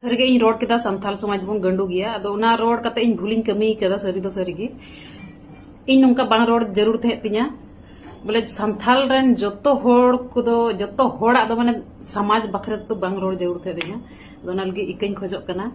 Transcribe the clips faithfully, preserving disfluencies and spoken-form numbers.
ᱥᱟᱹᱨᱤᱜᱮ ᱤᱧ ᱨᱚᱲ ᱠᱮᱫᱟ, ᱥᱟᱱᱛᱟᱞ ᱥᱚᱢᱟᱡᱽ ᱵᱚᱱ ᱜᱟᱹᱰᱩ ᱜᱮᱭᱟ᱾ ᱟᱫᱚ ᱚᱱᱟ ᱨᱚᱲ ᱠᱟᱛᱮ ᱤᱧ ᱵᱷᱩᱞᱤᱧ ᱠᱟᱹᱢᱤ ᱠᱟᱫᱟ, ᱥᱟᱹᱨᱤ ᱫᱚ ᱥᱟᱹᱨᱤᱜᱮ᱾ ᱤᱧ ᱱᱚᱝᱠᱟ ᱵᱟᱝ ᱨᱚᱲ ᱡᱟᱹᱨᱩᱲ ᱛᱟᱦᱮᱸ ᱛᱤᱧᱟ᱾ ᱵᱚᱞᱮ, ᱥᱟᱱᱛᱟᱞ ᱨᱮᱱ ᱡᱚᱛᱚ ᱦᱚᱲ ᱠᱚᱫᱚ, ᱡᱚᱛᱚ ᱦᱚᱲᱟᱜ ᱫᱚ ᱢᱟᱱᱮ ᱥᱚᱢᱟᱡᱽ ᱵᱟᱠᱷᱨᱟ ᱛᱮᱫᱚ ᱵᱟᱝ ᱨᱚᱲ ᱡᱟᱹᱨᱩᱲ ᱛᱟᱦᱮᱸ ᱛᱤᱧᱟ᱾ ᱟᱫᱚ ᱚᱱᱟ ᱞᱟᱹᱜᱤᱫ ᱤᱠᱟᱹᱧ ᱠᱷᱚᱡᱚᱜ ᱠᱟᱱᱟ᱾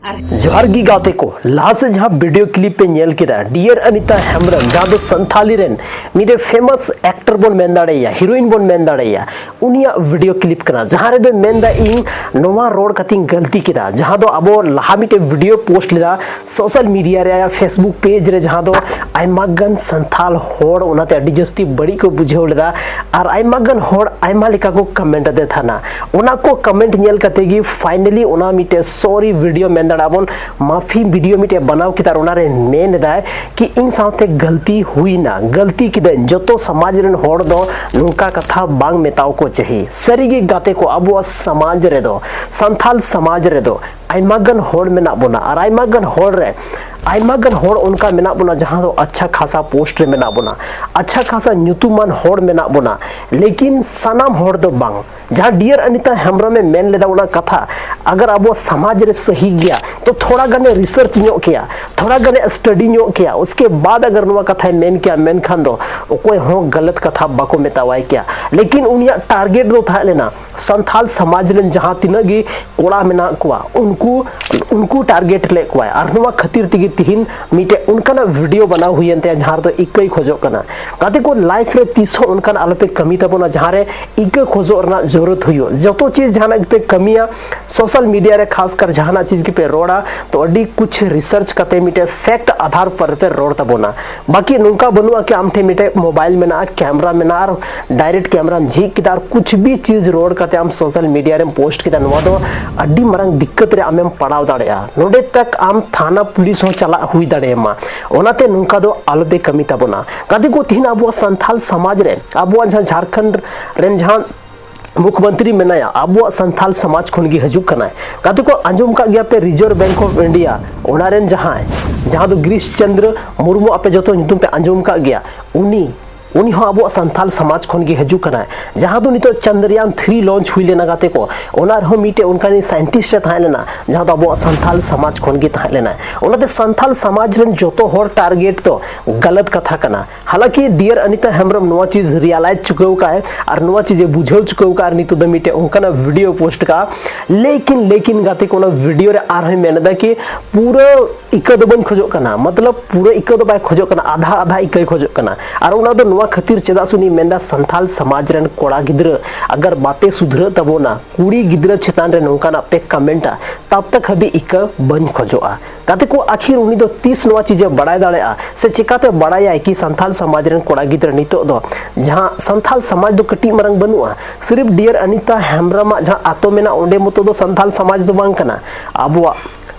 ᱟᱨ ᱡᱚᱦᱟᱨ ᱜᱮ ᱜᱟᱛᱮ ᱠᱚ, ᱞᱟᱦᱟ ᱥᱮᱫ ᱡᱟᱦᱟᱸ ᱵᱷᱤᱰᱤᱭᱳ ᱠᱞᱤᱯ ᱯᱮ ᱧᱮᱞ ᱠᱮᱫᱟ, ᱰᱤᱭᱟᱨ ᱟᱱᱤᱛᱟ ᱦᱮᱢᱵᱨᱚᱢ, ᱡᱟᱦᱟᱸ ᱫᱚ ᱥᱟᱱᱛᱷᱟᱞᱤ ᱨᱮᱱ ᱢᱤᱫᱴᱮᱱ ᱯᱷᱮᱢᱟᱥ ᱮᱠᱴᱚᱨ ᱵᱚᱱ ᱢᱮᱱ ᱫᱟᱲᱮᱭᱟᱭᱟ, ᱦᱤᱨᱳᱭᱤᱱ ᱵᱚᱱ ᱢᱮᱱ ᱫᱟᱲᱮᱭᱟᱭᱟ, ᱩᱱᱤᱭᱟᱜ ᱵᱷᱤᱰᱤᱭᱳ ᱠᱞᱤᱯ ᱠᱟᱱᱟ, ᱡᱟᱦᱟᱸ ᱨᱮᱫᱚᱭ ᱢᱮᱱᱫᱟ, "ᱤᱧ ᱱᱚᱣᱟ ᱨᱚᱲ ᱠᱟᱛᱮᱧ ᱜᱟᱹᱞᱛᱤ ᱠᱮᱫᱟ", ᱡᱟᱦᱟᱸ ᱫᱚ ᱟᱵᱚ ᱞᱟᱦᱟ ᱢᱤᱫᱴᱮᱱ ᱵᱷᱤᱰᱤᱭᱳ ᱯᱳᱥᱴ ᱞᱮᱫᱟ ᱥᱳᱥᱟᱞ ᱢᱤᱰᱤᱭᱟ ᱨᱮ, ᱟᱭᱟᱜ ᱯᱷᱮᱥᱵᱩᱠ ᱯᱮᱡᱽ ᱨᱮ, ᱡᱟᱦᱟᱸ ᱫᱚ ᱟᱭᱢᱟ ᱜᱟᱱ ᱥᱟᱱᱛᱷᱟᱞ ᱦᱚᱲ ᱚᱱᱟᱛᱮ ᱟᱹᱰᱤ ᱡᱟᱹᱥᱛᱤ ᱵᱟᱹᱲᱤᱡ ᱠᱚ ᱵᱩᱡᱷᱟᱹᱣ ᱞᱮᱫᱟ᱾ ᱟᱨ ᱟᱭᱢᱟ ᱜᱟᱱ ᱦᱚᱲ ᱟᱭᱢᱟ ᱞᱮᱠᱟ ᱠᱚ ᱠᱚᱢᱮᱱᱴ ᱟᱫᱮ ᱛᱟᱦᱮᱱᱟ᱾ ᱚᱱᱟ ᱠᱚ ᱠᱚᱢᱮᱱᱴ ᱧᱮᱞ ᱠᱟᱛᱮ ᱜᱮ ᱯᱷᱟᱭᱱᱟᱞᱤ ᱚᱱᱟ ᱢᱤᱫᱴᱮᱡ ᱥᱚᱨᱤ ᱵᱷᱤᱰᱤᱭᱳ ᱢᱮᱱ ᱫᱟᱲᱮᱭᱟᱜᱼᱟ ᱵᱚᱱ, ᱢᱟᱯᱷᱤ ᱵᱷᱤᱰᱤᱭᱳ ᱢᱤᱫᱴᱮᱡ ᱵᱮᱱᱟᱣ ᱠᱮᱫᱟ᱾ ᱟᱨ ᱚᱱᱟᱨᱮ ᱢᱮᱱ ᱮᱫᱟᱭ ᱠᱤ ᱤᱧ ᱥᱟᱶᱛᱮ ᱜᱟᱹᱞᱛᱤ ᱦᱩᱭᱱᱟ, ᱜᱟᱹᱞᱛᱤ ᱠᱤᱫᱟᱹᱧ, ᱡᱚᱛᱚ ᱥᱚᱢᱟᱡᱽ ᱨᱮᱱ ᱦᱚᱲ ᱫᱚ ᱱᱚᱝᱠᱟ ᱠᱟᱛᱷᱟ ᱵᱟᱝ ᱢᱮᱛᱟᱣ ᱠᱚ ᱪᱟᱹᱦᱤ᱾ ᱥᱟᱹᱨᱤᱜᱮ ᱜᱟᱛᱮ ᱠᱚ, ᱟᱵᱚᱣᱟᱜ ᱥᱚᱢᱟᱡᱽ ᱨᱮᱫᱚ, ᱥᱟᱱᱛᱷᱟᱞ ᱥᱚᱢᱟᱡᱽ ᱨᱮᱫᱚ ᱟᱭᱢᱟ ᱜᱟᱱ ᱦᱚᱲ ᱢᱮᱱᱟᱜ ᱵᱚᱱᱟ, ᱟᱨ ᱟᱭᱢᱟ ᱜᱟᱱ ᱦᱚᱲ ᱨᱮ ᱟᱭᱢᱟ ᱜᱟᱱ ᱦᱚᱲ ᱚᱱᱠᱟ ᱢᱮᱱᱟᱜ ᱵᱚᱱᱟ ᱡᱟᱦᱟᱸ ᱫᱚ ᱟᱪᱪᱷᱟ ᱠᱷᱟᱥᱟ ᱯᱳᱥᱴ ᱨᱮ ᱢᱮᱱᱟᱜ ᱵᱚᱱᱟ, ᱟᱪᱪᱷᱟ ᱠᱷᱟᱥᱟ ᱧᱩᱛᱩᱢᱟᱱ ᱦᱚᱲ ᱢᱮᱱᱟᱜ ᱵᱚᱱᱟ, ᱞᱮᱠᱤᱱ ᱥᱟᱱᱟᱢ ᱦᱚᱲ ᱫᱚ ᱵᱟᱝ᱾ ᱡᱟᱦᱟᱸ ᱰᱤᱭᱟᱨ ᱟᱱᱤᱛᱟ ᱦᱮᱢᱵᱨᱚᱢ ᱮ ᱢᱮᱱ ᱞᱮᱫᱟ ᱚᱱᱟ ᱠᱟᱛᱷᱟ, ᱟᱜᱟᱨ ᱟᱵᱚ ᱥᱚᱢᱟᱡᱽ ᱨᱮ ᱥᱟᱹᱦᱤ ᱜᱮᱭᱟ ᱛᱚ ᱛᱷᱚᱲᱟ ᱜᱟᱱᱮ ᱨᱤᱥᱟᱨᱪ ᱧᱚᱜ ᱠᱮᱭᱟ, ᱛᱷᱚᱲᱟ ᱜᱟᱱᱮ ᱥᱴᱟᱰᱤ ᱧᱚᱜ ᱠᱮᱭᱟ, ᱩᱥᱠᱮ ᱵᱟᱫ ᱟᱜᱟᱨ ᱱᱚᱣᱟ ᱠᱟᱛᱷᱟᱭ ᱢᱮᱱ ᱠᱮᱭᱟ, ᱢᱮᱱᱠᱷᱟᱱ ᱫᱚ ᱚᱠᱚᱭ ᱦᱚᱸ ᱜᱟᱞᱟᱛ ᱠᱟᱛᱷᱟ ᱵᱟᱠᱚ ᱢᱮᱛᱟᱣᱟᱭ ᱠᱮᱭᱟ᱾ ᱞᱮᱠᱤᱱ ᱩᱱᱤᱭᱟᱜ ᱴᱟᱨᱜᱮᱴ ᱫᱚ ᱛᱟᱦᱮᱸ ᱞᱮᱱᱟ ᱥᱟᱱᱛᱷᱟᱞ ᱥᱚᱢᱟᱡᱽ ᱨᱮᱱ ᱡᱟᱦᱟᱸ ᱛᱤᱱᱟᱹᱜ ᱜᱮ ᱠᱚᱲᱟ ᱢᱮᱱᱟᱜ ᱠᱚᱣᱟ, ᱩᱱᱠᱩ, ᱩᱱᱠᱩ ᱴᱟᱨᱜᱮᱴ ᱞᱮᱫ ᱠᱚᱣᱟᱭ᱾ ᱟᱨ ᱱᱚᱣᱟ ᱠᱷᱟᱹᱛᱤᱨ ᱛᱮᱜᱮ ᱛᱤᱦᱤᱧ ᱢᱤᱫᱴᱮᱡ ᱚᱱᱠᱟᱱᱟᱜ ᱵᱷᱤᱰᱤᱭᱳ ᱵᱮᱱᱟᱣ ᱦᱩᱭᱮᱱ ᱛᱟᱭᱟ ᱡᱟᱦᱟᱸ ᱨᱮᱫᱚ ᱤᱠᱟᱹᱭ ᱠᱷᱚᱡᱚᱜ ᱠᱟᱱᱟ᱾ ᱜᱟᱛᱮ ᱠᱚ, ᱞᱟᱭᱤᱯᱷ ᱨᱮ ᱛᱤᱥ ᱦᱚᱸ ᱚᱱᱠᱟᱱ ᱟᱞᱚᱯᱮ ᱠᱟᱹᱢᱤ ᱛᱟᱵᱚᱱᱟ ᱡᱟᱦᱟᱸ ᱨᱮ ᱤᱠᱟᱹ ᱠᱷᱚᱡᱚᱜ ᱨᱮᱱᱟᱜ ᱡᱟᱹᱨᱩᱲ ᱦᱩᱭᱩᱜ᱾ ᱡᱚᱛᱚ ᱪᱤᱡᱽ ᱡᱟᱦᱟᱱᱟᱜ ᱜᱮᱯᱮ ᱠᱟᱹᱢᱤᱭᱟ, ᱥᱳᱥᱟᱞ ᱢᱤᱰᱤᱭᱟ ᱨᱮ ᱠᱷᱟᱥ ᱠᱟᱨ ᱡᱟᱦᱟᱱᱟᱜ ᱪᱤᱡᱽ ᱜᱮᱯᱮ ᱨᱚᱲᱟ, ᱛᱚ ᱟᱹᱰᱤ ᱠᱩᱪᱷ ᱨᱤᱥᱟᱨᱪ ᱠᱟᱛᱮ ᱢᱤᱫᱴᱮᱡ ᱯᱷᱮᱠᱴ ᱟᱫᱷᱟᱨ ᱯᱟᱨ ᱯᱮ ᱨᱚᱲ ᱛᱟᱵᱚᱱᱟ᱾ ᱵᱟᱠᱤ ᱱᱚᱝᱠᱟ ᱵᱟᱹᱱᱩᱜᱼᱟ ᱠᱤ ᱟᱢ ᱴᱷᱮᱱ ᱢᱤᱫᱴᱮᱡ ᱢᱳᱵᱟᱭᱤᱞ ᱢᱮᱱᱟᱜᱼᱟ, ᱠᱮᱢᱨᱟ ᱢᱮᱱᱟᱜᱼᱟ ᱟᱨ ᱰᱟᱭᱨᱮᱠᱴ ᱠᱮᱢᱨᱟᱢ ᱡᱷᱤᱡ ᱠᱮᱫᱟ ᱟᱨ ᱠᱩᱪᱷ ᱵᱤ ᱪᱤᱡᱽ ᱨᱚᱲ ᱠᱟᱛᱮ ᱟᱢ ᱥᱳᱥᱟᱞ ᱢᱤᱰᱤᱭᱟ ᱨᱮᱢ ᱯᱳᱥᱴ ᱠᱮᱫᱟ᱾ ᱱᱚᱣᱟ ᱫᱚ ᱟᱹᱰᱤ ᱢᱟᱨᱟᱝ ᱫᱤᱠᱠᱟᱛ ᱨᱮ ᱟᱢᱮᱢ ᱯᱟᱲᱟᱣ ᱫᱟᱲᱮᱭᱟᱜᱼᱟ᱾ ᱱᱚᱰᱮ ᱛᱟᱠ ᱟᱢ ᱛᱷᱟᱱᱟ ᱯᱩᱞᱤᱥ ᱦᱚᱸ ᱪᱟᱞᱟᱜ ᱦᱩᱭ ᱫᱟᱲᱮᱭᱟᱢᱟ᱾ ᱚᱱᱟᱛᱮ ᱱᱚᱝᱠᱟ ᱫᱚ ᱟᱞᱚᱯᱮ ᱠᱟᱹᱢᱤ ᱛᱟᱵᱚᱱᱟ᱾ ᱜᱟᱛᱮ ᱠᱚ, ᱛᱤᱦᱤᱧ ᱟᱵᱚᱣᱟᱜ ᱥᱟᱱᱛᱷᱟᱞ ᱥᱚᱢᱟᱡᱽ ᱨᱮ, ᱟᱵᱚᱣᱟᱜ ᱡᱟᱦᱟᱸ ᱡᱷᱟᱲᱠᱷᱚᱸᱰ ᱨᱮᱱ ᱡᱟᱦᱟᱸ ᱢᱩᱠᱷᱢᱚᱱᱛᱨᱤ ᱢᱮᱱᱟᱭᱟ, ᱟᱵᱚᱣᱟᱜ ᱥᱟᱱᱛᱷᱟᱞ ᱥᱚᱢᱟᱡᱽ ᱠᱷᱚᱱ ᱜᱮ ᱦᱤᱡᱩᱜ ᱠᱟᱱᱟᱭ᱾ ᱜᱟᱛᱮ ᱠᱚ, ᱟᱸᱡᱚᱢ ᱠᱟᱜ ᱜᱮᱭᱟ ᱯᱮ ᱨᱤᱡᱟᱨᱵᱷ ᱵᱮᱝᱠ ᱚᱯᱷ ᱤᱱᱰᱤᱭᱟ, ᱚᱱᱟ ᱨᱮᱱ ᱡᱟᱦᱟᱸᱭ, ᱡᱟᱦᱟᱸ ᱫᱚ ᱜᱨᱤᱥ ᱪᱚᱱᱫᱨᱚ ᱢᱩᱨᱢᱩ, ᱟᱯᱮ ᱡᱚᱛᱚ ᱧᱩᱛᱩᱢ ᱯᱮ ᱟᱸᱡᱚᱢ ᱠᱟᱜ ᱜᱮᱭᱟ, ᱩᱱᱤ ᱩᱱᱤ ᱦᱚᱸ ᱟᱵᱚᱣᱟᱜ ᱥᱟᱱᱛᱟᱞ ᱥᱚᱢᱟᱡᱽ ᱠᱷᱚᱱ ᱜᱮ ᱦᱤᱡᱩᱜ ᱠᱟᱱᱟᱭ᱾ ᱡᱟᱦᱟᱸ ᱫᱚ ᱱᱤᱛᱚᱜ ᱪᱟᱱᱫᱨᱟᱭᱟᱱ ᱛᱷᱨᱤ ᱞᱚᱧᱪ ᱦᱩᱭ ᱞᱮᱱᱟ ᱜᱟᱛᱮ ᱠᱚ, ᱚᱱᱟ ᱨᱮᱦᱚᱸ ᱢᱤᱫᱴᱮᱡ ᱚᱱᱠᱟᱱᱤᱡ ᱥᱟᱭᱮᱱᱴᱤᱥᱴ ᱮ ᱛᱟᱦᱮᱸ ᱞᱮᱱᱟ, ᱡᱟᱦᱟᱸ ᱫᱚ ᱟᱵᱚᱣᱟᱜ ᱥᱟᱱᱛᱟᱞ ᱥᱚᱢᱟᱡᱽ ᱠᱷᱚᱱ ᱜᱮ ᱛᱟᱦᱮᱸ ᱞᱮᱱᱟᱭ᱾ ᱚᱱᱟᱛᱮ ᱥᱟᱱᱛᱟᱞ ᱥᱚᱢᱟᱡᱽ ᱨᱮᱱ ᱡᱚᱛᱚ ᱦᱚᱲ ᱴᱟᱨᱜᱮᱴ ᱫᱚ ᱜᱟᱞᱟᱛ ᱠᱟᱛᱷᱟ ᱠᱟᱱᱟ᱾ ᱦᱟᱞᱟᱠᱤ ᱰᱤᱭᱟᱨ ᱟᱱᱤᱛᱟ ᱦᱮᱢᱵᱨᱚᱢ ᱱᱚᱣᱟ ᱪᱤᱡᱽ ᱨᱤᱭᱟᱞᱟᱭᱤᱡᱽ ᱪᱩᱠᱟᱹᱣ ᱠᱟᱜᱼᱟᱭ ᱟᱨ ᱱᱚᱣᱟ ᱪᱤᱡᱽ ᱮ ᱵᱩᱡᱷᱟᱹᱣ ᱪᱩᱠᱟᱹᱣ ᱠᱟᱜᱼᱟ ᱟᱨ ᱱᱤᱛᱚᱜ ᱫᱚ ᱢᱤᱫᱴᱮᱡ ᱚᱱᱠᱟᱱᱟᱜ ᱵᱷᱤᱰᱤᱭᱳ ᱯᱳᱥᱴ ᱠᱟᱜᱼᱟ᱾ ᱞᱮᱠᱤᱱ ᱞᱮᱠᱤᱱ ᱜᱟᱛᱮ ᱠᱚ, ᱚᱱᱟ ᱵᱷᱤᱰᱤᱭᱳ ᱨᱮ ᱟᱨᱦᱚᱸᱭ ᱢᱮᱱ ᱮᱫᱟ ᱠᱤ ᱯᱩᱨᱟᱹ ᱤᱠᱟᱹ ᱫᱚ ᱵᱟᱹᱧ ᱠᱷᱚᱡᱚᱜ ᱠᱟᱱᱟ, ᱢᱚᱛᱞᱚᱵ ᱯᱩᱨᱟᱹ ᱤᱠᱟᱹ ᱫᱚ ᱵᱟᱭ ᱠᱷᱚᱡᱚᱜ ᱠᱟᱱᱟ, ᱟᱫᱷᱟ ᱟᱫᱷᱟ ᱤᱠᱟᱹᱭ ᱠᱷᱚᱡᱚᱜ ᱠᱟᱱᱟ᱾ ᱟᱨ ᱚᱱᱟ ᱫᱚ ᱱᱚᱣᱟ ᱠᱷᱟᱹᱛᱤᱨ, ᱪᱮᱫᱟᱜ ᱥᱮ ᱩᱱᱤ ᱢᱮᱱᱫᱟ ᱥᱟᱱᱛᱟᱞ ᱥᱚᱢᱟᱡᱽ ᱨᱮᱱ ᱠᱚᱲᱟ ᱜᱤᱫᱽᱨᱟᱹ ᱟᱜᱟᱨ ᱵᱟᱯᱮ ᱥᱩᱫᱷᱨᱟᱹᱜ ᱛᱟᱵᱚᱱᱟ, ᱠᱩᱲᱤ ᱜᱤᱫᱽᱨᱟᱹ ᱪᱮᱛᱟᱱ ᱨᱮ ᱱᱚᱝᱠᱟᱱᱟᱜ ᱯᱮ ᱠᱚᱢᱮᱱᱴᱟ, ᱛᱟᱵ ᱛᱟᱠ ᱦᱟᱹᱵᱤᱡ ᱤᱠᱟᱹ ᱵᱟᱹᱧ ᱠᱷᱚᱡᱚᱜᱼᱟ᱾ ᱜᱟᱛᱮ ᱠᱚ, ᱟᱹᱠᱷᱤᱨ ᱩᱱᱤ ᱫᱚ ᱛᱤᱥ ᱱᱚᱣᱟ ᱪᱤᱡᱮ ᱵᱟᱲᱟᱭ ᱫᱟᱲᱮᱭᱟᱜᱼᱟ ᱥᱮ ᱪᱤᱠᱟᱛᱮ ᱵᱟᱲᱟᱭᱟᱭ ᱠᱤ ᱥᱟᱱᱛᱟᱞ ᱥᱚᱢᱟᱡᱽ ᱨᱮᱱ ᱠᱚᱲᱟ ᱜᱤᱫᱽᱨᱟᱹ ᱱᱤᱛᱚᱜ ᱫᱚ, ᱡᱟᱦᱟᱸ ᱥᱟᱱᱛᱟᱞ ᱥᱚᱢᱟᱡᱽ ᱫᱚ ᱠᱟᱹᱴᱤᱡ ᱢᱟᱨᱟᱝ ᱵᱟᱹᱱᱩᱜᱼᱟ, ᱥᱤᱨᱤᱯ ᱰᱤᱭᱟᱨ ᱟᱱᱤᱛᱟ ᱦᱮᱢᱵᱨᱚᱢᱟᱜ ᱡᱟᱦᱟᱸ ᱟᱛᱳ ᱢᱮᱱᱟᱜᱼᱟ, ᱚᱸᱰᱮ ᱢᱚᱛᱚ ᱫᱚ ᱥᱟᱱᱛᱟᱞ ᱥᱚᱢᱟᱡᱽ ᱫᱚ ᱵᱟᱝ ᱠᱟᱱᱟ᱾ ᱟᱵᱚᱣᱟᱜ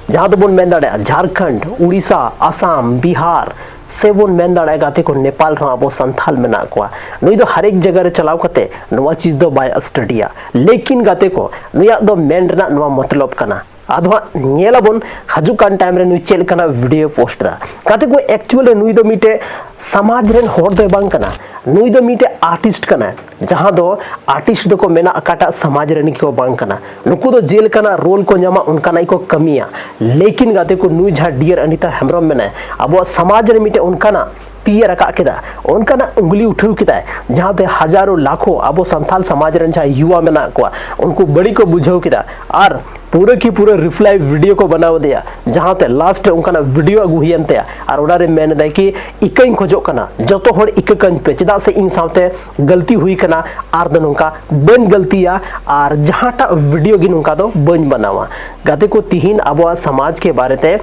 ᱡᱟᱦᱟᱸ ᱫᱚᱵᱚᱱ ᱢᱮᱱ ᱫᱟᱲᱮᱭᱟᱜᱼᱟ ᱡᱷᱟᱲᱠᱷᱚᱸᱰ, ᱩᱲᱤᱥᱥᱟ, ᱟᱥᱟᱢ, ᱵᱤᱦᱟᱨ, ᱥᱮᱵᱚᱱ ᱢᱮᱱ ᱫᱟᱲᱮᱭᱟᱜᱼᱟ ᱜᱟᱛᱮ ᱠᱚ, ᱱᱮᱯᱟᱞ ᱨᱮᱦᱚᱸ ᱟᱵᱚ ᱥᱟᱱᱛᱟᱞ ᱢᱮᱱᱟᱜ ᱠᱚᱣᱟ᱾ ᱱᱩᱭ ᱫᱚ ᱦᱟᱨᱮᱠ ᱡᱟᱭᱜᱟ ᱨᱮ ᱪᱟᱞᱟᱣ ᱠᱟᱛᱮ ᱱᱚᱣᱟ ᱪᱤᱡᱽ ᱫᱚ ᱵᱟᱭ ᱥᱴᱟᱰᱤᱭᱟ᱾ ᱞᱮᱠᱤᱱ ᱜᱟᱛᱮ ᱠᱚ, ᱱᱩᱭᱟᱜ ᱫᱚ ᱢᱮᱱ ᱨᱮᱱᱟᱜ ᱱᱚᱣᱟ ᱢᱚᱛᱞᱚᱵ ᱠᱟᱱᱟ᱾ ᱟᱫᱚ ᱦᱟᱸᱜ ᱧᱮᱞᱟᱵᱚᱱ ᱦᱤᱡᱩᱜ ᱠᱟᱱ ᱴᱟᱭᱤᱢ ᱨᱮ ᱱᱩᱭ ᱪᱮᱫ ᱞᱮᱠᱟᱱᱟᱜ ᱵᱷᱤᱰᱤᱭᱳ ᱯᱳᱥᱴ ᱮᱫᱟ᱾ ᱜᱟᱛᱮ ᱠᱚ, ᱮᱠᱪᱩᱭᱮᱞ ᱨᱮ ᱱᱩᱭ ᱫᱚ ᱢᱤᱫᱴᱮᱡ ᱥᱚᱢᱟᱡᱽ ᱨᱮᱱ ᱦᱚᱲ ᱫᱚᱭ ᱵᱟᱝ ᱠᱟᱱᱟ, ᱱᱩᱭ ᱫᱚ ᱢᱤᱫᱴᱮᱡ ᱟᱨᱴᱤᱥᱴ ᱠᱟᱱᱟᱭ᱾ ᱡᱟᱦᱟᱸ ᱫᱚ ᱟᱨᱴᱤᱥᱴ ᱫᱚᱠᱚ ᱢᱮᱱᱟ ᱚᱠᱟᱴᱟᱜ ᱥᱚᱢᱟᱡᱽ ᱨᱮᱱ ᱜᱮᱠᱚ ᱵᱟᱝ ᱠᱟᱱᱟ, ᱱᱩᱠᱩ ᱫᱚ ᱡᱮᱞᱮᱠᱟᱱᱟᱜ ᱨᱳᱞ ᱠᱚ ᱧᱟᱢᱟ ᱚᱱᱠᱟᱱᱟᱜ ᱜᱮᱠᱚ ᱠᱟᱹᱢᱤᱭᱟ᱾ ᱞᱮᱠᱤᱱ ᱜᱟᱛᱮ ᱠᱚ, ᱱᱩᱭ ᱡᱟᱦᱟᱸ ᱰᱤᱭᱟᱨ ᱟᱱᱤᱛᱟ ᱦᱮᱢᱵᱨᱚᱢ ᱢᱮᱱᱟᱭ, ᱟᱵᱚᱣᱟᱜ ᱥᱚᱢᱟᱡᱽ ᱨᱮ ᱢᱤᱫᱴᱮᱡ ᱚᱱᱠᱟᱱᱟᱜ ᱛᱤᱭᱮ ᱨᱟᱠᱟᱵ ᱠᱮᱫᱟ, ᱚᱱᱠᱟᱱᱟᱜ ᱩᱝᱜᱩᱞᱤ ᱩᱴᱷᱟᱹᱣ ᱠᱮᱫᱟᱭ, ᱡᱟᱦᱟᱸᱛᱮ ᱦᱟᱡᱟᱨᱚ ᱞᱟᱠᱷᱚ ᱟᱵᱚ ᱥᱟᱱᱛᱟᱞ ᱥᱚᱢᱟᱡᱽ ᱨᱮᱱ ᱡᱟᱦᱟᱸᱭ ᱭᱩᱣᱟ ᱢᱮᱱᱟᱜ ᱠᱚᱣᱟ, ᱩᱱᱠᱩ ᱵᱟᱹᱲᱤᱡ ᱠᱚ ᱵᱩᱡᱷᱟᱹᱣ ᱠᱮᱫᱟ᱾ ᱟᱨ ᱯᱩᱨᱟᱹ ᱠᱤ ᱯᱩᱨᱟᱹ ᱨᱤᱯᱞᱟᱭ ᱵᱷᱤᱰᱤᱭᱳ ᱠᱚ ᱵᱮᱱᱟᱣ ᱟᱫᱮᱭᱟ, ᱡᱟᱦᱟᱸᱛᱮ ᱞᱟᱥᱴ ᱨᱮ ᱚᱱᱠᱟᱱᱟᱜ ᱵᱷᱤᱰᱤᱭᱳ ᱟᱹᱜᱩ ᱦᱩᱭᱮᱱ ᱛᱟᱭᱟ᱾ ᱟᱨ ᱚᱱᱟᱨᱮ ᱢᱮᱱ ᱮᱫᱟᱭ ᱠᱤ, ᱤᱠᱟᱹᱧ ᱠᱷᱚᱡᱚᱜ ᱠᱟᱱᱟ, ᱡᱚᱛᱚ ᱦᱚᱲ ᱤᱠᱟᱹ ᱠᱟᱹᱧ ᱯᱮ, ᱪᱮᱫᱟᱜ ᱥᱮ ᱤᱧ ᱥᱟᱶᱛᱮ ᱜᱟᱹᱞᱛᱤ ᱦᱩᱭ ᱠᱟᱱᱟ, ᱟᱨ ᱫᱚ ᱱᱚᱝᱠᱟ ᱵᱟᱹᱧ ᱜᱟᱹᱞᱛᱤᱭᱟ᱾ ᱟᱨ ᱡᱟᱦᱟᱸᱴᱟᱜ ᱵᱷᱤᱰᱤᱭᱳ ᱜᱮ ᱱᱚᱝᱠᱟ ᱫᱚ ᱵᱟᱹᱧ ᱵᱮᱱᱟᱣᱟ᱾ ᱜᱟᱛᱮ ᱠᱚ, ᱛᱤᱦᱤᱧ ᱟᱵᱚᱣᱟᱜ ᱥᱚᱢᱟᱡᱽ ᱠᱮ ᱵᱟᱨᱮ ᱛᱮ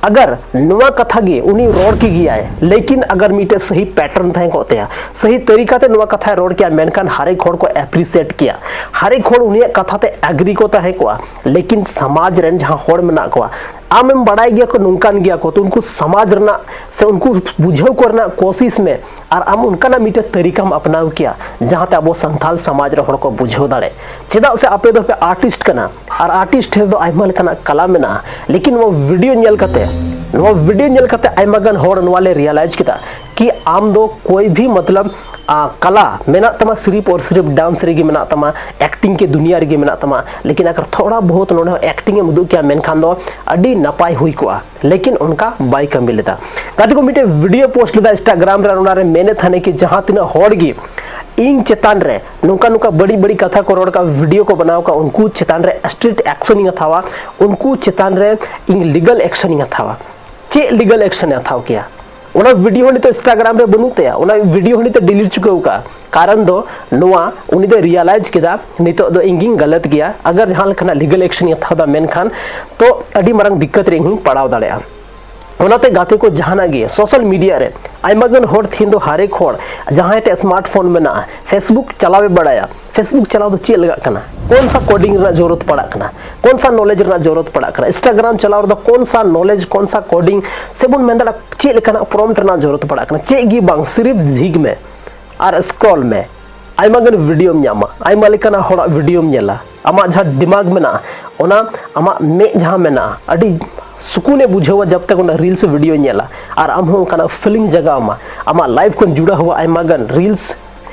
ᱟᱜᱟᱨ ᱱᱚᱣᱟ ᱠᱟᱛᱷᱟ ᱜᱮ ᱩᱱᱤ ᱨᱚᱲ ᱠᱮ ᱜᱮᱭᱟᱭ, ᱞᱮᱠᱤᱱ ᱟᱜᱟᱨ ᱢᱤᱫᱴᱮᱡ ᱥᱟᱦᱤ ᱯᱮᱴᱟᱨᱱ ᱛᱟᱦᱮᱸ ᱠᱚᱜ ᱛᱟᱭᱟ, ᱥᱟᱦᱤ ᱛᱟᱹᱨᱤᱠᱟ ᱛᱮ ᱱᱚᱣᱟ ᱠᱟᱛᱷᱟᱭ ᱨᱚᱲ ᱠᱮᱭᱟ, ᱢᱮᱱᱠᱷᱟᱱ ᱦᱟᱨᱮᱠ ᱦᱚᱲ ᱠᱚ ᱮᱯᱨᱤᱥᱤᱭᱮᱴ ᱠᱮᱭᱟ, ᱦᱟᱨᱮᱠ ᱦᱚᱲ ᱩᱱᱤᱭᱟᱜ ᱠᱟᱛᱷᱟ ᱛᱮ ᱮᱜᱽᱨᱤ ᱠᱚ ᱛᱟᱦᱮᱸ ᱠᱚᱜᱼᱟ᱾ ᱞᱮᱠᱤᱱ ᱥᱚᱢᱟᱡᱽ ᱨᱮᱱ ᱡᱟᱦᱟᱸ ᱦᱚᱲ ᱢᱮᱱᱟᱜ ᱠᱚᱣᱟ, ᱟᱢᱮᱢ ᱵᱟᱲᱟᱭ ᱜᱮᱭᱟ ᱠᱚ ᱱᱚᱝᱠᱟᱱ ᱜᱮᱭᱟ ᱠᱚ, ᱛᱚ ᱩᱱᱠᱩ ᱥᱚᱢᱟᱡᱽ ᱨᱮᱱᱟᱜ ᱥᱮ ᱩᱱᱠᱩ ᱵᱩᱡᱷᱟᱹᱣ ᱠᱚ ᱨᱮᱱᱟᱜ ᱠᱳᱥᱤᱥ ᱢᱮ᱾ ᱟᱨ ᱟᱢ ᱚᱱᱠᱟᱱᱟᱜ ᱢᱤᱫᱴᱮᱡ ᱛᱟᱹᱨᱤᱠᱟᱢ ᱟᱯᱱᱟᱣ ᱠᱮᱭᱟ, ᱡᱟᱦᱟᱸᱛᱮ ᱟᱵᱚ ᱥᱟᱱᱛᱟᱞ ᱥᱚᱢᱟᱡᱽ ᱨᱮ ᱦᱚᱲ ᱠᱚ ᱵᱩᱡᱷᱟᱹᱣ ᱫᱟᱲᱮ᱾ ᱪᱮᱫᱟᱜ ᱥᱮ ᱟᱯᱮ ᱫᱚᱯᱮ ᱟᱨᱴᱤᱥᱴ ᱠᱟᱱᱟ, ᱟᱨ ᱟᱨᱴᱤᱥᱴ ᱴᱷᱮᱱ ᱫᱚ ᱟᱭᱢᱟ ᱞᱮᱠᱟᱱᱟᱜ ᱠᱟᱞᱟ ᱢᱮᱱᱟᱜᱼᱟ᱾ ᱞᱮᱠᱤᱱ ᱱᱚᱣᱟ ᱵᱷᱤᱰᱤᱭᱳ ᱧᱮᱞ ᱠᱟᱛᱮ, ᱱᱚᱣᱟ ᱵᱷᱤᱰᱤᱭᱳ ᱧᱮᱞ ᱠᱟᱛᱮ ᱟᱭᱢᱟ ᱜᱟᱱ ᱦᱚᱲ ᱱᱚᱣᱟ ᱞᱮ ᱨᱤᱭᱟᱞᱟᱭᱤᱡᱽ ᱠᱮᱫᱟ कि ᱟᱢ ᱫᱚ कोई भी मतलब ᱠᱟᱞᱟ ᱢᱮᱱᱟᱜ ᱛᱟᱢᱟ, ᱥᱤᱨᱤᱯ ᱚᱨ ᱥᱤᱨᱤᱯ ᱰᱟᱱᱥ ᱨᱮᱜᱮ ᱢᱮᱱᱟᱜ ᱛᱟᱢᱟ, ᱮᱠᱴᱤᱝ ᱠᱮ ᱫᱩᱱᱤᱭᱟ ᱨᱮᱜᱮ ᱢᱮᱱᱟᱜ ᱛᱟᱢᱟ, ᱞᱮᱠᱤᱱ ᱟᱜᱟᱨ ᱛᱷᱚᱲᱟ ᱵᱚᱦᱩᱛ ᱱᱚᱰᱮ ᱦᱚᱸ ᱮᱠᱴᱤᱝ ᱮᱢ ᱩᱫᱩᱜ ᱠᱮᱭᱟ, ᱢᱮᱱᱠᱷᱟᱱ ᱫᱚ ᱟᱹᱰᱤ ᱱᱟᱯᱟᱭ ᱦᱩᱭ ᱠᱚᱜᱼᱟ᱾ ᱞᱮᱠᱤᱱ ᱚᱱᱠᱟ ᱵᱟᱭ ᱠᱟᱹᱢᱤ ᱞᱮᱫᱟ᱾ ᱜᱟᱛᱮ ᱠᱚ ᱢᱤᱫᱴᱮᱱ ᱵᱷᱤᱰᱤᱭᱳ ᱯᱳᱥᱴ ᱞᱮᱫᱟ ᱤᱱᱥᱴᱟᱜᱨᱟᱢ ᱨᱮ, ᱚᱱᱟᱨᱮ ᱢᱮᱱᱮᱫ ᱛᱟᱦᱮᱱᱟ ᱠᱤ ᱡᱟᱦᱟᱸ ᱛᱤᱱᱟᱹᱜ ᱦᱚᱲ ᱜᱮ ᱤᱧ ᱪᱮᱛᱟᱱ ᱨᱮ ᱱᱚᱝᱠᱟ ᱱᱚᱝᱠᱟ ᱵᱟᱹᱲᱤᱡ ᱵᱟᱹᱲᱤᱡ ᱠᱟᱛᱷᱟ ᱠᱚ ᱨᱚᱲ ᱠᱟᱜᱼᱟ, ᱵᱷᱤᱰᱤᱭᱳ ᱠᱚ ᱵᱮᱱᱟᱣ ᱠᱟᱜᱼᱟ, ᱩᱱᱠᱩ ᱪᱮᱛᱟᱱ ᱨᱮ ᱥᱴᱨᱤᱠᱴ ᱮᱠᱥᱚᱱ ᱤᱧ ᱦᱟᱛᱟᱣᱟ, ᱩᱱᱠᱩ ᱪᱮᱛᱟᱱ ᱨᱮ ᱤᱧ ᱞᱤᱜᱟᱞ ᱮᱠᱥᱚᱱ ᱤᱧ ᱦᱟᱛᱟᱣᱟ᱾ ᱪᱮᱫ ᱞᱤᱜᱟᱞ ᱮᱠᱥᱚᱱ ᱮ ᱦᱟᱛᱟᱣ ᱠᱮᱭᱟ? ᱚᱱᱟ ᱵᱷᱤᱰᱤᱭᱳ ᱦᱚᱸ ᱱᱤᱛᱚᱜ ᱤᱱᱥᱴᱟᱜᱨᱟᱢ ᱨᱮ ᱵᱟᱹᱱᱩᱜ ᱛᱟᱭᱟ, ᱚᱱᱟ ᱵᱷᱤᱰᱤᱭᱳ ᱦᱚᱸ ᱱᱤᱛᱚᱜ ᱰᱤᱞᱤᱴ ᱪᱩᱠᱟᱹᱣ ᱠᱟᱜᱼᱟ᱾ ᱠᱟᱨᱚᱱ ᱫᱚ ᱱᱚᱣᱟ, ᱩᱱᱤ ᱫᱚᱭ ᱨᱤᱭᱟᱞᱟᱭᱤᱡᱽ ᱠᱮᱫᱟ ᱱᱤᱛᱚᱜ ᱫᱚ ᱤᱧ ᱜᱤᱧ ᱜᱟᱞᱟᱛ ᱜᱮᱭᱟ᱾ ᱟᱜᱟᱨ ᱡᱟᱦᱟᱸ ᱞᱮᱠᱟᱱᱟᱜ ᱞᱤᱜᱟᱞ ᱮᱠᱥᱚᱱ ᱤᱧ ᱦᱟᱛᱟᱣ ᱫᱟ, ᱢᱮᱱᱠᱷᱟᱱ ᱛᱚ ᱟᱹᱰᱤ ᱢᱟᱨᱟᱝ ᱫᱤᱠᱠᱟᱛ ᱨᱮ ᱤᱧ ᱦᱚᱸᱧ ᱯᱟᱲᱟᱣ ᱫᱟᱲᱮᱭᱟᱜᱼᱟ᱾ ᱚᱱᱟᱛᱮ ᱜᱟᱛᱮ ᱠᱚ, ᱡᱟᱦᱟᱱᱟᱜ ᱜᱮ ᱥᱳᱥᱟᱞ ᱢᱤᱰᱤᱭᱟ ᱨᱮ ᱟᱭᱢᱟ ᱜᱟᱱ ᱦᱚᱲ, ᱛᱤᱦᱤᱧ ᱫᱚ ᱦᱟᱨᱮᱠ ᱦᱚᱲ ᱡᱟᱦᱟᱸᱭ ᱴᱷᱮᱱ ᱥᱢᱟᱨᱴ ᱯᱷᱳᱱ ᱢᱮᱱᱟᱜᱼᱟ, ᱯᱷᱮᱥᱵᱩᱠ ᱪᱟᱞᱟᱣᱮ ᱵᱟᱲᱟᱭᱟ, ᱯᱷᱮᱥᱵᱩᱠ ᱪᱟᱞᱟᱣ ᱫᱚ ᱪᱮᱫ ᱞᱟᱜᱟᱜ ᱠᱟᱱᱟ, ᱠᱚᱱ ᱥᱟ ᱠᱳᱰᱤᱝ ᱨᱮᱱᱟᱜ ᱡᱚᱨᱩᱨᱚᱛ ᱯᱟᱲᱟᱜ ᱠᱟᱱᱟ, ᱠᱚᱱ ᱥᱟ ᱱᱚᱞᱮᱡᱽ ᱨᱮᱱᱟᱜ ᱡᱚᱨᱩᱨᱚᱛ ᱯᱟᱲᱟᱜ ᱠᱟᱱᱟ, ᱤᱱᱥᱴᱟᱜᱨᱟᱢ ᱪᱟᱞᱟᱣ ᱨᱮᱫᱚ ᱠᱚᱱ ᱥᱟ ᱱᱚᱞᱮᱡᱽ, ᱠᱚᱱ ᱥᱟ ᱠᱳᱰᱤᱝ ᱥᱮ ᱵᱚᱱ ᱢᱮᱱ ᱫᱟᱲᱮᱭᱟᱜᱼᱟ ᱪᱮᱫ ᱞᱮᱠᱟᱱᱟᱜ ᱯᱨᱚᱢᱯᱴ ᱨᱮᱱᱟᱜ ᱡᱚᱨᱩᱨᱚᱛ ᱯᱟᱲᱟᱜ ᱠᱟᱱᱟ, ᱪᱮᱫ ᱜᱮ ᱵᱟᱝ, ᱥᱤᱨᱤᱯ ᱡᱷᱤᱡᱽ ᱢᱮ ᱟᱨ ᱥᱠᱨᱚᱞ ᱢᱮ᱾ ᱟᱭᱢᱟ ᱜᱟᱱ ᱵᱷᱤᱰᱤᱭᱳᱢ ᱧᱟᱢᱟ, ᱟᱭᱢᱟ ᱞᱮᱠᱟᱱᱟᱜ ᱦᱚᱲᱟᱜ ᱵᱷᱤᱰᱤᱭᱳᱢ ᱧᱮᱞᱟ᱾ ᱟᱢᱟᱜ ᱡᱟᱦᱟᱸ ᱫᱤᱢᱟᱜᱽ ᱢᱮᱱᱟᱜᱼᱟ, ᱚᱱᱟ ᱟᱢᱟᱜ ᱢᱮᱫ ᱡᱟᱦᱟᱸ ᱢᱮᱱᱟᱜᱼᱟ, ᱟᱹᱰᱤ ᱥᱩᱠᱩᱱᱮ ᱵᱩᱡᱷᱟᱹᱣᱟ ᱡᱟᱵ ᱛᱟᱠ ᱚᱱᱟ ᱨᱤᱞᱥ ᱵᱷᱤᱰᱤᱭᱳ ᱧᱮᱞᱟ᱾ ᱟᱨ ᱟᱢ ᱦᱚᱸ ᱚᱱᱠᱟᱱᱟᱜ ᱯᱷᱤᱞᱤᱝ ᱡᱟᱜᱟᱣ ᱟᱢᱟ, ᱟᱢᱟᱜ ᱞᱟᱭᱤᱯᱷ ᱠᱷᱚᱱ ᱡᱩᱲᱟᱣ ᱦᱩᱣᱟ ᱟᱭᱢᱟ ᱜᱟᱱ ᱨᱤᱞᱥ,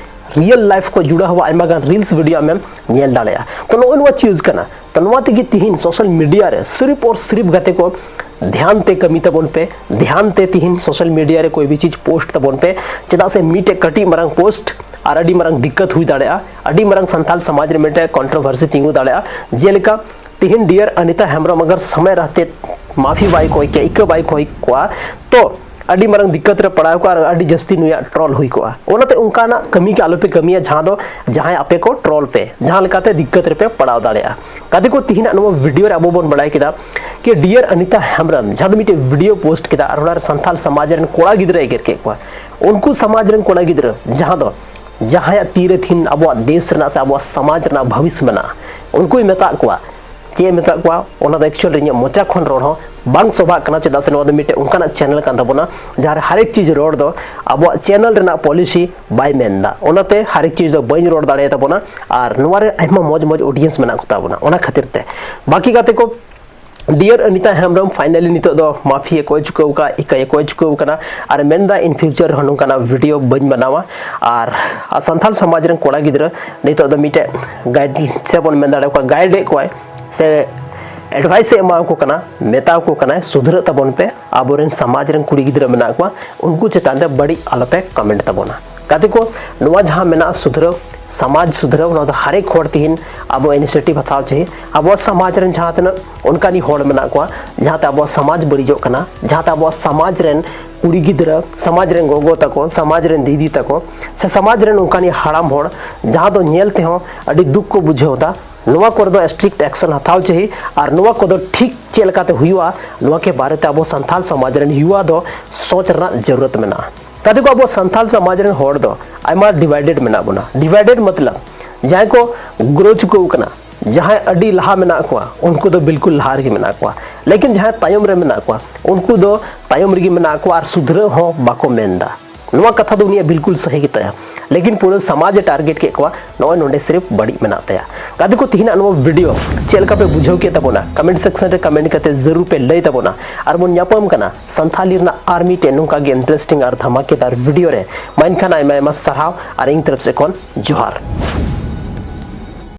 ᱨᱤᱭᱮᱞ ᱞᱟᱭᱤᱯᱷ ᱠᱷᱚᱱ ᱡᱩᱲᱟᱣ ᱦᱩᱣᱟ ᱟᱭᱢᱟ ᱜᱟᱱ ᱨᱤᱞᱥ ᱵᱷᱤᱰᱤᱭᱳ ᱟᱢᱮᱢ ᱧᱮᱞ ᱫᱟᱲᱮᱭᱟᱜᱼᱟ᱾ ᱛᱚ, ᱱᱚᱜᱼᱚᱭ ᱱᱚᱣᱟ ᱪᱤᱡᱽ ᱠᱟᱱᱟ᱾ ᱛᱚ, ᱱᱚᱣᱟ ᱛᱮᱜᱮ ᱛᱤᱦᱤᱧ ᱥᱳᱥᱟᱞ ᱢᱤᱰᱤᱭᱟ ᱨᱮ ᱥᱤᱨᱤᱯ ᱚᱨ ᱥᱤᱨᱤᱯ ᱜᱟᱛᱮ ᱠᱚ ᱫᱷᱮᱭᱟᱱ ᱛᱮ ᱠᱟᱹᱢᱤ ᱛᱟᱵᱚᱱ ᱯᱮ, ᱫᱷᱮᱭᱟᱱ ᱛᱮ ᱛᱤᱦᱤᱧ ᱥᱳᱥᱟᱞ ᱢᱤᱰᱤᱭᱟ ᱨᱮ ᱠᱳᱭ ᱵᱷᱤ ᱪᱤᱡᱽ ᱯᱳᱥᱴ ᱛᱟᱵᱚᱱ ᱯᱮ᱾ ᱪᱮᱫᱟᱜ ᱥᱮ ᱢᱤᱫᱴᱮᱡ ᱠᱟᱹᱴᱤᱡ ᱢᱟᱨᱟᱝ ᱯᱳᱥᱴ ᱟᱨ ᱟᱹᱰᱤ ᱢᱟᱨᱟᱝ ᱫᱤᱠᱠᱟᱛ ᱦᱩᱭ ᱫᱟᱲᱮᱭᱟᱜᱼᱟ, ᱟᱹᱰᱤ ᱢᱟᱨᱟᱝ ᱥᱟᱱᱛᱟᱞ ᱥᱚᱢᱟᱡᱽ ᱨᱮ ᱢᱤᱫᱴᱮᱡ ᱠᱚᱱᱴᱨᱳᱵᱷᱟᱨᱥᱤ ᱛᱤᱸᱜᱩ ᱫᱟᱲᱮᱭᱟᱜᱼᱟ᱾ ᱡᱮᱞᱮᱠᱟ ᱛᱤᱦᱤᱧ ᱰᱤᱭᱟᱨ ᱚᱱᱤᱛᱟ ᱦᱮᱢᱵᱨᱚᱢ ᱟᱜᱟᱨ ᱥᱚᱢᱚᱭ ᱨᱟᱦᱛᱮ ᱢᱟᱯᱷᱤ ᱵᱟᱭ ᱠᱚᱭ ᱠᱮᱭᱟ, ᱤᱠᱟᱹ ᱵᱟᱭ ᱠᱚᱭ ᱠᱚᱣᱟ, ᱛᱚ ᱟᱹᱰᱤ ᱢᱟᱨᱟᱝ ᱫᱤᱠᱠᱟᱛ ᱨᱮ ᱯᱟᱲᱟᱣ ᱠᱚᱜᱼᱟ ᱟᱨ ᱟᱹᱰᱤ ᱡᱟᱹᱥᱛᱤ ᱱᱩᱭᱟᱜ ᱴᱨᱚᱞ ᱦᱩᱭ ᱠᱚᱜᱼᱟ᱾ ᱚᱱᱟᱛᱮ ᱚᱱᱠᱟᱱᱟᱜ ᱠᱟᱹᱢᱤ ᱜᱮ ᱟᱞᱚᱯᱮ ᱠᱟᱹᱢᱤᱭᱟ ᱡᱟᱦᱟᱸ ᱫᱚ ᱡᱟᱦᱟᱸᱭ ᱟᱯᱮ ᱠᱚ ᱴᱨᱚᱞ ᱯᱮ, ᱡᱟᱦᱟᱸ ᱞᱮᱠᱟᱛᱮ ᱫᱤᱠᱠᱟᱛ ᱨᱮᱯᱮ ᱯᱟᱲᱟᱣ ᱫᱟᱲᱮᱭᱟᱜᱼᱟ᱾ ᱜᱟᱛᱮ ᱠᱚ, ᱛᱤᱦᱤᱧᱟᱜ ᱱᱚᱣᱟ ᱵᱷᱤᱰᱤᱭᱳ ᱨᱮ ᱟᱵᱚ ᱵᱚᱱ ᱵᱟᱲᱟᱭ ᱠᱮᱫᱟ ᱠᱤ ᱰᱤᱭᱟᱨ ᱚᱱᱤᱛᱟ ᱦᱮᱢᱵᱨᱚᱢ ᱡᱟᱦᱟᱸ ᱫᱚ ᱢᱤᱫᱴᱮᱡ ᱵᱷᱤᱰᱤᱭᱳ ᱯᱳᱥᱴ ᱠᱮᱫᱟ ᱟᱨ ᱚᱱᱟᱨᱮ ᱥᱟᱱᱛᱟᱞ ᱥᱚᱢᱟᱡᱽ ᱨᱮᱱ ᱠᱚᱲᱟ ᱜᱤᱫᱽᱨᱟᱹ ᱮᱜᱮᱨ ᱠᱮᱫ ᱠᱚᱣᱟ᱾ ᱩᱱᱠᱩ ᱥᱚᱢᱟᱡᱽ ᱨᱮᱱ ᱠᱚᱲᱟ ᱜᱤᱫᱽᱨᱟᱹ ᱡᱟᱦᱟᱸ ᱫᱚ ᱡᱟᱦᱟᱸᱭᱟᱜ ᱛᱤᱨᱮ ᱛᱤᱦᱤᱧ ᱟᱵᱚᱣᱟᱜ ᱫᱮᱥ ᱨᱮᱱᱟᱜ ᱥᱮ ᱟᱵᱚᱣᱟᱜ ᱥᱚᱢᱟᱡᱽ ᱨᱮᱱᱟᱜ ᱵᱷᱚᱵᱤᱥ ᱢᱮᱱᱟᱜᱼᱟ, ᱩᱱᱠᱩᱭ ᱢᱮᱛᱟᱜ ᱠᱚᱣᱟ᱾ ᱪᱮᱫ ᱮ ᱢᱮᱛᱟᱜ ᱠᱚᱣᱟ, ᱚᱱᱟ ᱫᱚ ᱮᱠᱪᱩᱭᱮᱞ ᱨᱮ ᱤᱧᱟᱹᱜ ᱢᱚᱪᱟ ᱠᱷᱚᱱ ᱨᱚᱲ ᱦᱚᱸ ᱵᱟᱝ ᱥᱚᱵᱷᱟᱜ ᱠᱟᱱᱟ, ᱪᱮᱫᱟᱜ ᱥᱮ ᱱᱚᱣᱟ ᱫᱚ ᱢᱤᱫᱴᱮᱱ ᱚᱱᱠᱟᱱᱟᱜ ᱪᱮᱱᱮᱞ ᱠᱟᱱ ᱛᱟᱵᱚᱱᱟ ᱡᱟᱦᱟᱸ ᱨᱮ ᱦᱟᱨᱮᱠ ᱪᱤᱡᱽ ᱨᱚᱲ ᱫᱚ ᱟᱵᱚᱣᱟᱜ ᱪᱮᱱᱮᱞ ᱨᱮᱱᱟᱜ ᱯᱚᱞᱤᱥᱤ ᱵᱟᱭ ᱢᱮᱱᱫᱟ᱾ ᱚᱱᱟᱛᱮ ᱦᱟᱨᱮᱠ ᱪᱤᱡᱽ ᱫᱚ ᱵᱟᱹᱧ ᱨᱚᱲ ᱫᱟᱲᱮᱭᱟᱛᱟᱵᱚᱱᱟ᱾ ᱟᱨ ᱱᱚᱣᱟ ᱨᱮ ᱟᱭᱢᱟ ᱢᱚᱡᱽ ᱢᱚᱡᱽ ᱚᱰᱤᱭᱮᱱᱥ ᱢᱮᱱᱟᱜ ᱠᱚᱛᱟ ᱵᱚᱱᱟ, ᱚᱱᱟ ᱠᱷᱟᱹᱛᱤᱨ ᱛᱮ᱾ ᱵᱟᱹᱠᱤ ᱜᱟᱛᱮ ᱠᱚ, Dear Anita Hembrem, finally ᱱᱤᱛᱚᱜ ᱫᱚ ᱢᱟᱹᱯᱷᱤ ᱮ ᱠᱚᱭ ᱪᱩᱠᱟᱹᱣ ᱟᱠᱟᱫ, ᱤᱠᱟᱹ ᱮ ᱠᱚᱭ ᱪᱩᱠᱟᱹᱣ ᱟᱠᱟᱱᱟ᱾ ᱟᱨ ᱢᱮᱱᱫᱟ, in future ᱦᱚᱸ ᱱᱚᱝᱠᱟᱱᱟᱜ video ᱵᱟᱹᱧ ᱵᱮᱱᱟᱣᱟ᱾ ᱟᱨ ᱥᱟᱱᱛᱟᱲ ᱥᱚᱢᱟᱡᱽ ᱨᱮᱱ ᱠᱚᱲᱟ ᱜᱤᱫᱽᱨᱟᱹ ᱱᱤᱛᱚᱜ ᱫᱚ ᱢᱤᱫᱴᱮᱡ guide ᱥᱮ ᱵᱚᱱ ᱢᱮᱱ ᱫᱟᱲᱮᱭᱟᱠᱚᱣᱟ, guide ᱮᱫ ᱠᱚᱣᱟᱭ ᱥᱮ advice ᱮ ᱮᱢᱟ ᱠᱚ ᱠᱟᱱᱟ, ᱢᱮᱛᱟ ᱠᱚ ᱠᱟᱱᱟᱭ, ᱥᱩᱫᱷᱨᱟᱹᱜ ᱛᱟᱵᱚᱱ ᱯᱮ, ᱟᱵᱚᱨᱮᱱ ᱥᱚᱢᱟᱡᱽ ᱨᱮᱱ ᱠᱩᱲᱤ ᱜᱤᱫᱽᱨᱟᱹ ᱢᱮᱱᱟᱜ ᱠᱚᱣᱟ, ᱩᱱᱠᱩ ᱪᱮᱛᱟᱱ ᱨᱮ ᱵᱟᱹᱲᱤᱡ ᱟᱞᱚᱯᱮ comment ᱛᱟᱵᱚᱱᱟ᱾ ᱜᱟᱛᱮ ᱠᱚ, ᱱᱚᱣᱟ ᱡᱟᱦᱟᱸ ᱢᱮᱱᱟᱜᱼᱟ ᱥᱩᱫᱷᱨᱟᱹᱣ, ᱥᱚᱢᱟᱡᱽ ᱥᱩᱫᱷᱨᱟᱹᱣ, ᱱᱚᱣᱟ ᱫᱚ ᱦᱟᱨᱮᱠ ᱦᱚᱲ ᱛᱮᱦᱤᱧ ᱟᱵᱚ initiative ᱦᱟᱛᱟᱣ ᱪᱟᱹᱦᱤ᱾ ᱟᱵᱚᱣᱟᱜ ᱥᱚᱢᱟᱡᱽ ᱨᱮᱱ ᱡᱟᱦᱟᱸ ᱛᱤᱱᱟᱹᱜ ᱚᱱᱠᱟᱱᱤᱡ ᱦᱚᱲ ᱢᱮᱱᱟᱜ ᱠᱚᱣᱟ, ᱡᱟᱦᱟᱸᱛᱮ ᱟᱵᱚᱣᱟᱜ ᱥᱚᱢᱟᱡᱽ ᱵᱟᱹᱲᱤᱡᱚᱜ ᱠᱟᱱᱟ, ᱡᱟᱦᱟᱸᱛᱮ ᱟᱵᱚᱣᱟᱜ ᱥᱚᱢᱟᱡᱽ ᱨᱮᱱ ᱠᱩᱲᱤ ᱜᱤᱫᱽᱨᱟᱹ, ᱥᱚᱢᱟᱡᱽ ᱨᱮᱱ ᱜᱚᱜᱚ ᱛᱟᱠᱚ, ᱥᱚᱢᱟᱡᱽ ᱨᱮᱱ ᱫᱤᱫᱤ ᱛᱟᱠᱚ, ᱥᱮ ᱥᱚᱢᱟᱡᱽ ᱨᱮᱱ ᱚᱱᱠᱟᱱᱤᱡ ᱦᱟᱲᱟᱢ ᱦᱚᱲ, ᱡᱟᱦᱟᱸ ᱫᱚ ᱧᱮᱞ ᱛᱮᱦᱚᱸ ᱟᱹᱰᱤ ᱫᱩᱠ ᱠᱚ ᱵᱩᱡᱷᱟᱹᱣ ᱮᱫᱟ, ᱱᱚᱣᱟ ᱠᱚᱨᱮ ᱫᱚ strict action ᱦᱟᱛᱟᱣ ᱪᱟᱹᱦᱤ᱾ ᱟᱨ ᱱᱚᱣᱟ ᱠᱚᱫᱚ ᱴᱷᱤᱠ ᱪᱮᱫ ᱞᱮᱠᱟᱛᱮ ᱦᱩᱭᱩᱜᱼᱟ, ᱱᱚᱣᱟ ᱠᱮ ᱵᱟᱨᱮᱛᱮ ᱟᱵᱚ ᱥᱟᱱᱛᱟᱲ ᱥᱚᱢᱟᱡᱽ ᱨᱮᱱ ᱭᱩᱣᱟ ᱫᱚ ᱥᱚᱪ ᱨᱮᱱᱟᱜ ᱡᱟᱹᱨᱩᱲᱟᱛ ᱢᱮᱱᱟᱜᱼᱟ᱾ ᱜᱟᱛᱮ ᱠᱚ, ᱟᱵᱚ ᱥᱟᱱᱛᱟᱲ ᱥᱚᱢᱟᱡᱽ ᱨᱮᱱ ᱦᱚᱲ ᱫᱚ ᱟᱭᱢᱟ divided ᱢᱮᱱᱟᱜ ᱵᱚᱱᱟ᱾ Divided ᱢᱚᱛᱞᱚᱵ ᱡᱟᱦᱟᱸᱭ ᱠᱚ grow ᱪᱩᱠᱟᱹᱣ ᱠᱟᱱᱟ, ᱡᱟᱦᱟᱸᱭ ᱟᱹᱰᱤ ᱞᱟᱦᱟ ᱢᱮᱱᱟᱜ ᱠᱚᱣᱟ, ᱩᱱᱠᱩ ᱫᱚ ᱵᱤᱞᱠᱩᱞ ᱞᱟᱦᱟ ᱨᱮᱜᱮ ᱢᱮᱱᱟᱜ ᱠᱚᱣᱟ᱾ ᱞᱮᱠᱤᱱ ᱡᱟᱦᱟᱸᱭ ᱛᱟᱭᱚᱢ ᱨᱮ ᱢᱮᱱᱟᱜ ᱠᱚᱣᱟ, ᱩᱱᱠᱩ ᱫᱚ ᱛᱟᱭᱚᱢ ᱨᱮᱜᱮ ᱢᱮᱱᱟᱜ ᱠᱚᱣᱟ ᱟᱨ ᱥᱩᱫᱷᱨᱟᱹᱣ ᱦᱚᱸ ᱵᱟᱠᱚ ᱢᱮᱱ ᱮᱫᱟ᱾ ᱱᱚᱣᱟ ᱠᱟᱛᱷᱟ ᱫᱚ ᱩᱱᱤᱭᱟᱜ ᱵᱤᱞᱠᱩᱞ ᱥᱟᱹᱦᱤ ᱜᱮ ᱛᱟᱭᱟ, ᱞᱮᱠᱤᱱ ᱯᱩᱨᱟᱹ ᱥᱚᱢᱟᱡᱽ ᱮ target ᱠᱮᱫ ᱠᱚᱣᱟ᱾ ᱱᱚᱜᱼᱚᱭ ᱱᱚᱰᱮ ᱥᱤᱨᱤᱯ ᱵᱟᱹᱲᱤᱡ ᱢᱮᱱᱟᱜ ᱛᱟᱭᱟ᱾ ᱜᱟᱛᱮ ᱠᱚ, ᱛᱮᱦᱮᱧᱟᱜ ᱱᱚᱣᱟ video ᱪᱮᱫ ᱞᱮᱠᱟ ᱯᱮ ᱵᱩᱡᱷᱟᱹᱣ ᱠᱮᱫ ᱛᱟᱵᱚᱱᱟ? Comment section ᱨᱮ comment ᱠᱟᱛᱮ ᱡᱟᱹᱨᱩᱲ ᱯᱮ ᱞᱟᱹᱭ ᱛᱟᱵᱚᱱᱟ᱾ ᱟᱨ ᱵᱚᱱ ᱧᱟᱯᱟᱢ ᱠᱟᱱᱟ ᱥᱟᱱᱛᱷᱟᱞᱤ ᱨᱮᱱᱟᱜ ᱟᱨ ᱢᱤᱫᱴᱮᱱ ᱱᱚᱝᱠᱟ ᱜᱮ interesting ᱟᱨ ᱫᱷᱟᱢᱟᱠᱮᱫᱟᱨ video ᱨᱮ᱾ ᱢᱟ ᱮᱱᱠᱷᱟᱱ ᱟᱭᱢᱟ ᱟᱭᱢᱟ ᱥᱟᱨᱦᱟᱣ ᱟᱨ ᱤᱧ ᱛᱚᱨᱚᱯ ᱥᱮᱫ ᱠᱷᱚᱱ ᱡᱚᱦᱟᱨ᱾